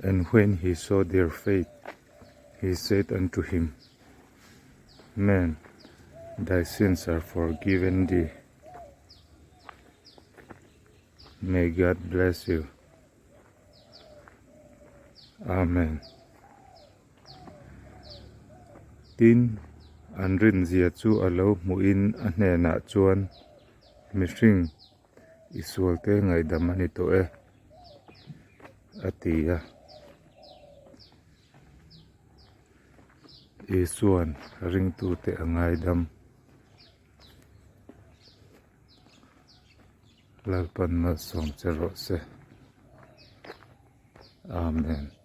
And when he saw their faith, he said unto him, Man, thy sins are forgiven thee. May God bless you. Amen. Tin, an rinzia chu a lo hmuhin a hnenah chuan, Mihring, i sualte ngaihdam a ni tawh e, a ti a. Isua'n ringtute a ngaidam. Lalpan malsawm che rawh se. Amen.